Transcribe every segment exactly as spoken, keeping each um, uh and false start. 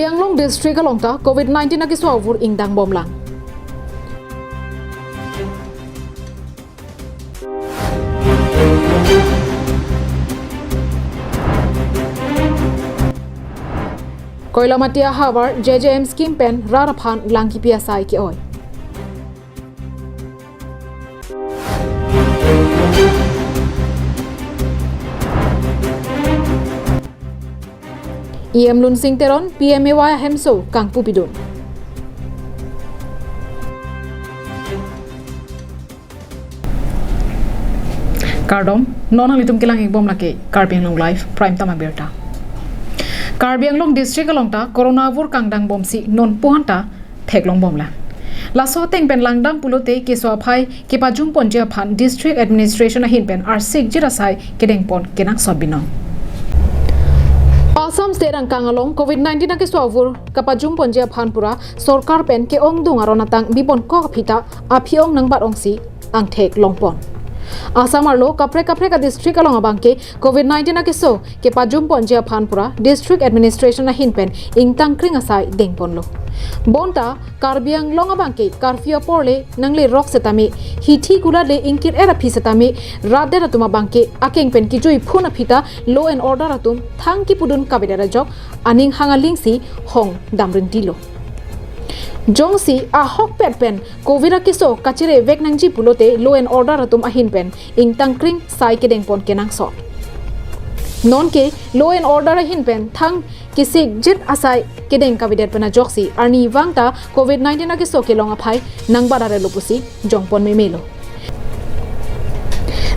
Anglong district along ta covid nineteen akeso avur ingdang bomlang. Koilamati ahavar J J M scheme pen rat aphan lang kipi asai ke-oi. E M Lunsing Teron P M A Y ahemso kangpu pidun. Kardom, non nanglitum kelang-ik bom lake Karbi Anglong Live Prime Time abirta. Karbi Anglong district along ta corona avur kangdang bomsi non puhan ta theklong bomlang. Laso ateng pen langdam pulote keso aphai kepajum ponji aphan district administration ahin pen arsik jit asai kedeng pon kenangsot binong. Assam state angkang along covid nineteen akeso avur kapajum ponji aphan pura sorkar pen ke-ongdung aron atang bipon kok aphi ta aphi-ong nangbat-ongsi angthek longpon. Assam arlo kaprek kaprek a district along abangke covid nineteen akeso kepajum ponji aphan pura district administration ahin pen ingtangkring asai dengponlo. Bonta Karbi Anglong abangke curfew apor le nangle rok setame, hithi kulat le ingkir-et aphi setame, rat det atum abangke akeng pen kejui phun aphi ta law and order atum thang kipudun kavedet ajok aning hang alingsi hong damrintilo. Jongsi ahokpet pen covid akeso kachere vek nangji pulote law and order atum ahin pen ingtangkring sai kedeng pon kenangsot. Nonke law and order ahin pen thang kesik jit asai kedeng kavedet pen ajoksi arnivang ta covid nineteen akeso kelong aphai nangbat arelo pusi jongpon memelo.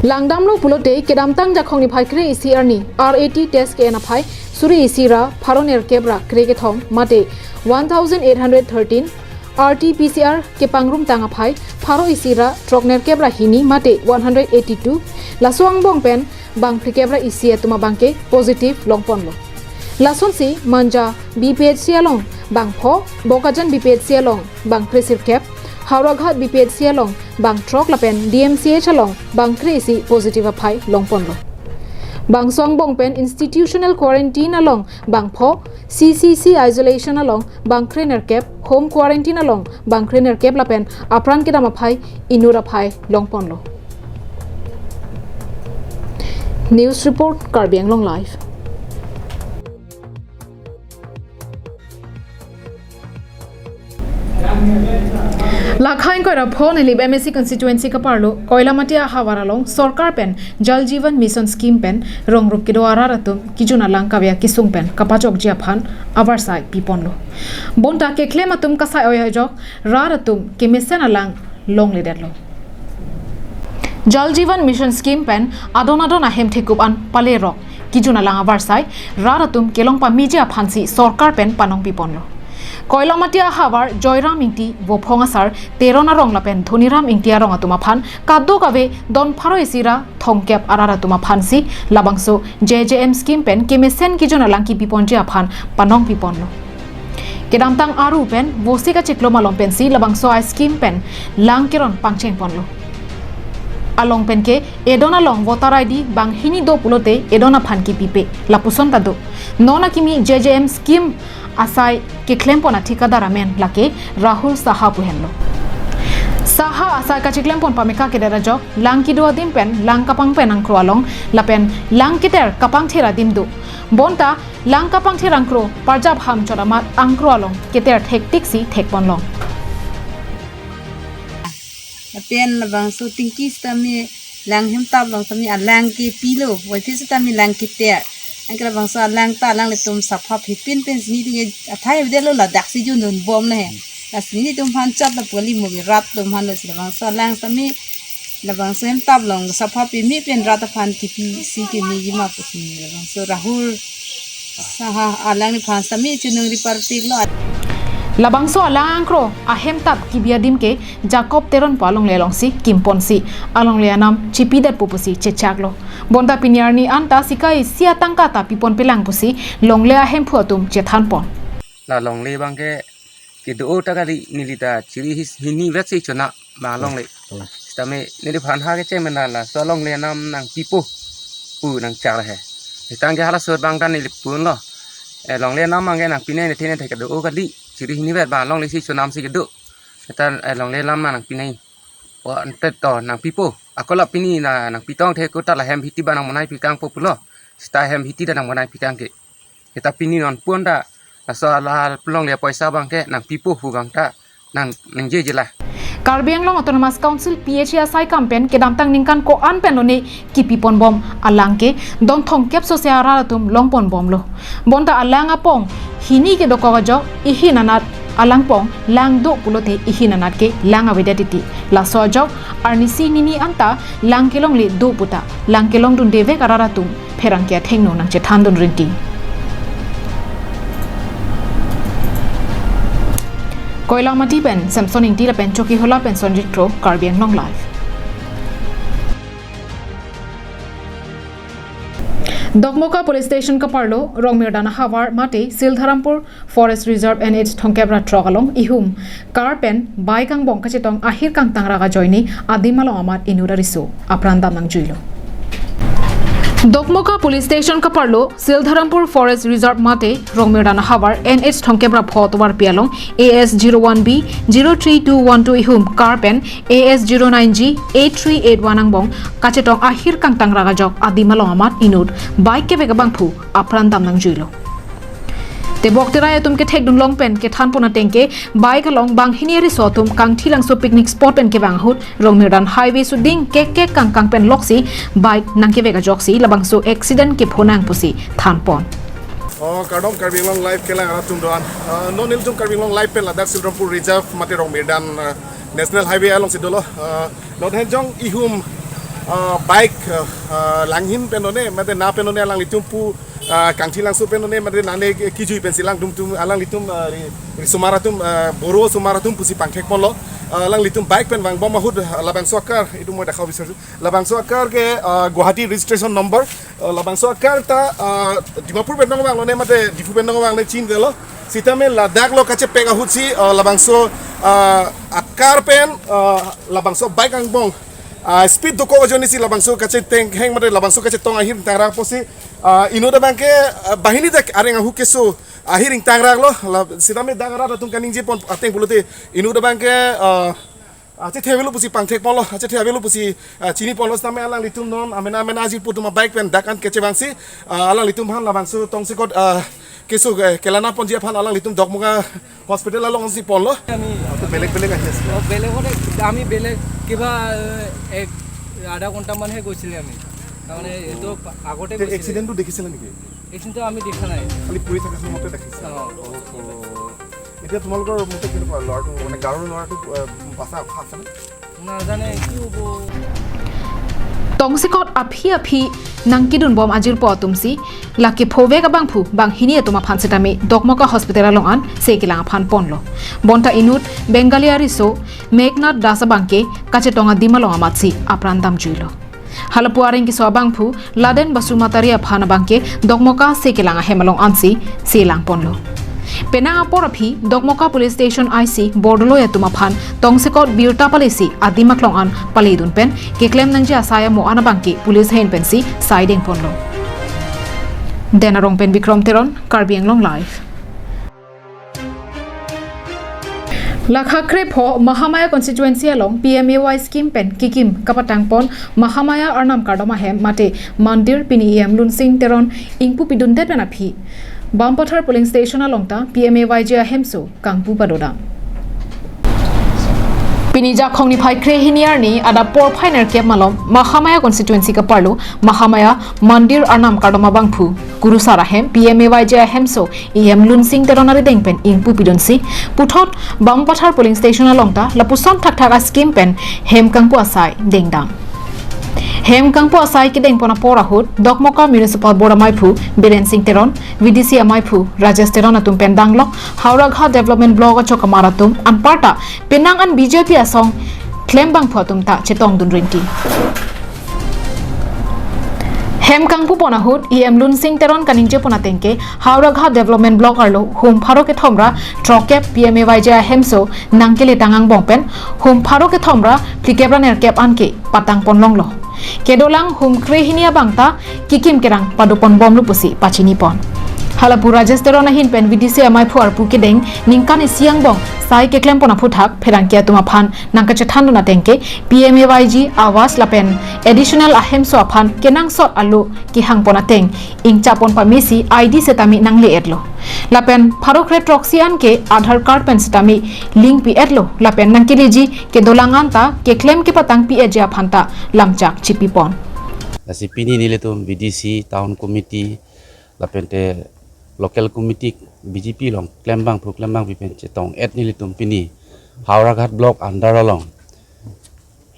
Langdamlo pulote kedamtang Jakhong niphai kre-isi arni R A T test ke-en aphai suri isi ra pharo nerkep ra kre kethom mate one thousand eight hundred thirteen, R T P C R kepangrum tang aphai pharo isi ra throk nerkep ra hini mate one hundred eighty-two, laso angbong pen bang phlikep ra isi atum abangke positive longponlo. Lasonsi Manja B P H C along bang pho, Bokajan B P H C along bang kre sirkep, Howraghat B P H C along bang throk lapen D M C H along bang kre isi positive aphai longponlo. Bangso angbong pen institutional quarantine along bang pho, C C C isolation along bang kre nerkep, home quarantine along bang kre nerkep lapen apran kedam aphai inut aphai longponlo. News report, Karbi Anglong Live. Lakha ingkoi ra pho Nilip M A C constituency kaparlo Koilamati ahavar along sorkar pen Jal Jeevan Mission scheme pen rongrup kedo arat atum kejun alang kave akesung pen kapachokji aphan avarsai piponlo. Bonta keklem atum kasai-oi ajok rat atum kemesen alang longledetlo. Jal Jeevan Mission scheme pen adon adon ahem thekup an palerok kejun alang avarsai rat atum kelong pameji aphansi sorkar pen panong piponlo. Koilamati ahavar Joyram Ingti, Vophong asar Teron arong lapen Dhoniram Ingti arong atum aphan kadokave don pharo isi ra thomkep arat atum aphansi labangso J J M scheme pen kemesen kejun alang kipiponji aphan panong piponlo. Kedamtang Aru pen Vosik achiklom along pensi labangso a scheme pen lang keron pangchengponlo. Along pen ke edon along voter I D banghini do pulote edon aphan kipipe, lapuson ta do. Non akimi J J M scheme asai keklempon athikadar amen lake Rahul Saha pu henlo. Saha asai kachiklempon pameka kedet ajok lang kedo adim pen lang kapangpen angkro along lapen lang keter kapangthir adim do. Bonta lang kapangthir angkro parjap ham chot amat angkro along keter thektiksi thekponlong. Lapen labangso tingki sitame lang hemtap along sitame alang kepilo, waithe sitame lang keter. Anke labangso alang ta alanglitum sapha phipin pen sini tingki athai avedetlo, ladaksi jundun bomlo he. Lasi nelitum aphan chot lapu kali mo ke rat atum aphan lo si labangso alang sitame labangso hemtap along sapha peme pen rat aphan kipisi kemeji ma pusi labangso Rahul Saha alangliphan sitame choningri parpiklo. Labangso alang angkro ahemtap kebi adim ke Jacob Teron pu alongle alongsi kimponsi alongle anam chipidetpo pusi chechaklo. Bonta pini arni anta sika isi atangka ta piponpelang pusi longle ahemphu atum chethanpon. La longle abangke kedo ta kali, neli ta chiri his hini vetsi chona ma longle. Hmm. Sitame neliphan ha kecheng mena laso longle anam nangpipo pu nangchak he. Sitang ke halaso abang ta neli punlo. Eh, longle lam abangke nangpinei ne thene thek kedo o kali. Chiri hini vet ba longle si chonam si kedo. Seta, eh, longle lam nangpinei. O ante to nangpipo. Akola pini na nangpitong the kota la hem hiti ba nang monai pikangpo pulo. Seta hem hiti ta nang monai pikang ke. Seta pini non pon ta. Laso ala longle poisa abangke nangpipo pu abang ta. Nang, nang je jela. Karbi Anglong Autonomous Council P H A asai kam pen kedamtang ningkan ko-an pen lone kipi ponbom alang ke don thomkep sose arat atum long ponbomlo. Bonta alang apong hini kedokok ajok ihin anat alang pong lang do pulote ihin anat ke lang avedet titi. Laso ajok arnisi nini anta lang kelongle do puta lang kelongdundevek arat atum pherangke athengno nangchethandun rinti. Koilamati pen Samson Ingti lapen Chokihola pen Sonjit Kro, Karbi Anglong Live. Dokmoka Police Station kaparlo Rongmirdan ahavar mate Sildharampur Forest Reserve N H thomkep ra throk along ihum car pen bike angbong kachetong ahir kangtang rak ajoine adim along amat inut ariso apran dam nangjuilo. Dokmoka Police Station kaparlo Sildharampur Forest Reserve mate Rongmirdan ahavar N H thomkep ra pho tovarpi along A S zero one B zero three two one two ihum car pen A S zero nine G eight three eight one angbong kachetong ahir kangtang rak ajok adim along amat inut bike kevek abangphu apran dam nangjuilo. Tebok terai atum kethekdun long pen kethan pon ateng ke bike along banghini ariso atum Kangthilangso picnic spot pen kevang ahut Rongmirdan highway suding kek kek kangkang pen loksi bike nangkevek ajoksi labangso accident kepho nang pusi than pon. Oh, kardom Karbi Anglong Live kelang arat atum doan. Ah, non nelitum Karbi Anglong Live pen ladak Sildharampur Reserve mate Rongmirdan, ah, National Highway alongsi dolo. Ah, non henjong ihum, ah, bike, ah, ah, langhin pen lone mate na pen lone alanglitum pu, ah, Kangthilangso pen lone mate nane kijui pensi langdun atum alanglitum, ah, ri-, risomar atum, ah, boro somar atum pusi pangthek ponlo. Ah, alanglitum bike pen vangbom ahut, ah, labangso a-car itum moi dekhau bisar. Labangso a-car ke, ah, Guwahati registration number. Ah, labangso a-car ta, ah, Dimapur pen nangvang lone mate Diphu pen nangvang le chinidetlo. Sitame ladak lo kachepek ahutsi, ah, labangso, ah, a-car pen, ah, labangso bike angbong, ah, speed dokok ajoinesi labangso kacheteng heng mate labangso kachetong ahir ingtang rak pusi, ah, inut abangke, ah, banghini dak areng ahu keso ahir ingtang raklo. La, sitame dak arat atum kaningje pon ateng pulote inut abangke, ah, achethe avelo pusi pangthek ponlo, achethe avelo pusi, ah, chini ponlo. Sitame alanglitum non amena amena ajirpo atum a-bike pen dak an kechevangsi, ah, alanglitum aphan labangso tongsekot, ah, keso, eh, kelana ponji aphan alanglitum Dokmoka hospital alongsi ponlo. আমি তো বেলেগ বেলেগ আহি আছে। অ, বেলেগতে আমি বেলেগ কিবা, এ, এক আধা ঘণ্টামানহে গৈছিলে আমি। তাৰমানে এইটো আগতে এতিয়া গৈছিলে। এক্সিডেণ্টটো দেখিছিলে নেকি? এক্সিডেণ্টটো আমি দেখা নাই। খালি পৰি থকা মতে দেখিছে। অ। অ, অ। এতিয়া তোমালোকৰ মতে কেনেকুৱা? ল'ৰাটো, মানে, গাঁৱৰ ল'ৰাটো, আহ, বাচা আশা আছেনে? নাজানে কি হ'ব। Tongsekot aphi aphi nangkedunbom ajirpo atumsi la kephovek abangphu banghini atum aphan sitame Dokmoka hospital along an se kelang aphan ponlo. Bonta inut Bengali ariso Meghnad Das abangke kachetong adim along amatsi apran damjuilo. Halapu areng keso abangphu Laden Basumatary aphan abangke Dokmoka se kelang ahem along ansi se lang ponlo. Penang apor aphi Dokmoka Police Station I C bordoloi atum aphan tongsekot birta palesi adim aklong an paledun pen keklem nangji asai amo an abangke police ahin pensi sai deng ponlo. Den Arong pen Bikrom Teron, Karbi Anglong Live. Lakha krepho Mahamaya constituency along P M A Y scheme pen kikim kapatang pon Mahamaya Arnam kardom ahem mate mandir pini E M Lunsing Teron ingpu pidundet pen aphi Bampathar polling station along ta P M A Y G ahemso kangpu padodam. Pini Jakhong niphai krehini arni adap porphai nerkep malom Mahamaya constituency kaparlo Mahamaya mandir Arnam kardom abangphu kurusar ahem P M A Y G ahemso E M Lunsing Teron arideng pen ingpu pidunsi puthot Bampathar polling station along ta lapuson thakthak a-scheme pen hem kangpu asai dengdam. Hem kangpu asai kedeng pon apor ahut Dokmoka Municipal Board amaiphu Biren Singh Teron, V D C amaiphu Rajesh Teron atum pen danglok Howraghat Development Block achok amar atum anparta penang an B J P asong klem bangphu atum ta chetongdun rinti. Hem kangpu pon ahut E M Lunsing Teron kaningje pon ateng ke Howraghat Development Block arlo hum pharo kethom ra throkkep P M A Y G ahemso nangkeletang angbong pen hum pharo kethom ra phlikep ra nerkep anke patang pon longlo. Kedolang hum krehini abang ta kikim kerang pado ponbomlo pusi pachini pon. Halapu Rajesh Teron ahin pen V D C amaiphu arpu kedeng ningkan isi angbong sai keklem pon aphuthak pherangke atum aphan nangkachethan dun ateng ke P M A Y G Awas lapen additional ahemso aphan kenangsot alo kehang pon ateng ingcha pon pamesi I D setame nangle-etlo. Lapen pharo kre throksi an ke Aadhaar card pen setame link pi-etlo. Lapen nangkeleji kedolang anta keklem kepatang pi-etji aphan ta lamchak chipi pon. Lasi pini nelitum V D C, Town Committee, lapen te local committee B J P along klembangphu klembangpi pen chetong-et nelitum pini Howraghat block under along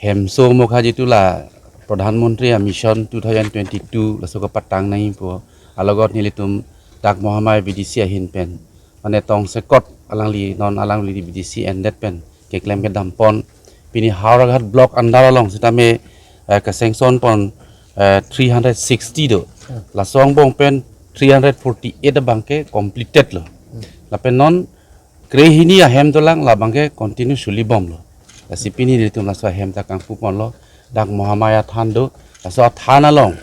hemso mokha jitu la Pradhan Mantri a Mission two thousand twenty-two laso kepatang nangpo. Alogot nelitum dak Mahamaya V D C ahin pen mane tongsekot alangli non alangli V D C endet pen keklem kedam pon. Pini Howraghat block under along setame, eh, ke-sanction pon, eh, three hundred sixty do. Laso angbong pen three hundred forty-eight abang ke completed lo. Lapen non krehini ahem dolang labang ke continue suli bomlo. Lasi pini nelitum laso ahem ta kangpu ponlo. Dak Mahamaya than do. Laso athan along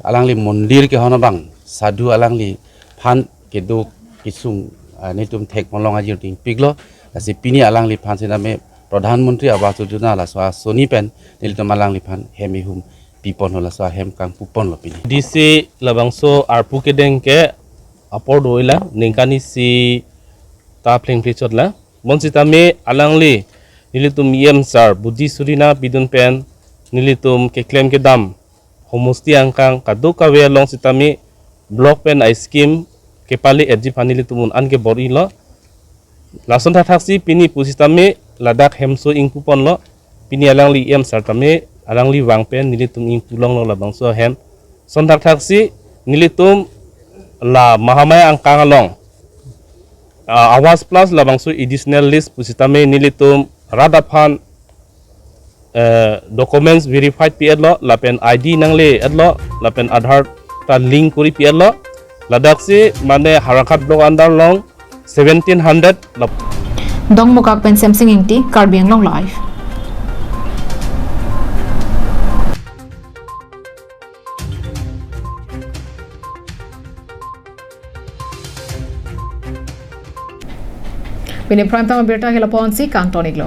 alangli mondir kehon abang sadhu alangliphan kedo kesung, ah, nelitum thek ponlong ajir dingpiklo. Lasi pini alangliphan setame Pradhan Mantri Awas Yojana laso asoni pen nelitum alangliphan hem ihum pi ponlo, laso ahem kangpu ponlo pini. V D C labangso arpu kedeng ke apor do-ila ningkan isi ta plengple chotlo. Bonsitame alangli nelitum E M sir budi suri nangpidun pen nelitum keklem kedam homosti angkang kadokave along setame block pen a-scheme kepale-etji aphan nelitum un an ke bor-ilo. Lason thakthaksi pini pusitame ladak hemso ingpu ponlo. Pini alangli E M sir tame alangli vang pen nelitum ingpu longlo labangso ahem. Son thakthaksi nelitum la Mahamaya angkang along, ah, Awas Plus labangso additional list pusitame nelitum rat aphan, eh, documents verified pi-etlo, lapen I D nangle-etlo, lapen Aadhaar ta link kori pi-etlo. Ladaksi mane Howraghat block under along seventeen hundred lap- Dongmukak pen Semsing Ingti, Karbi Anglong Live. Pini Prime Time abirta ke lapu-ansi kangton-iklo.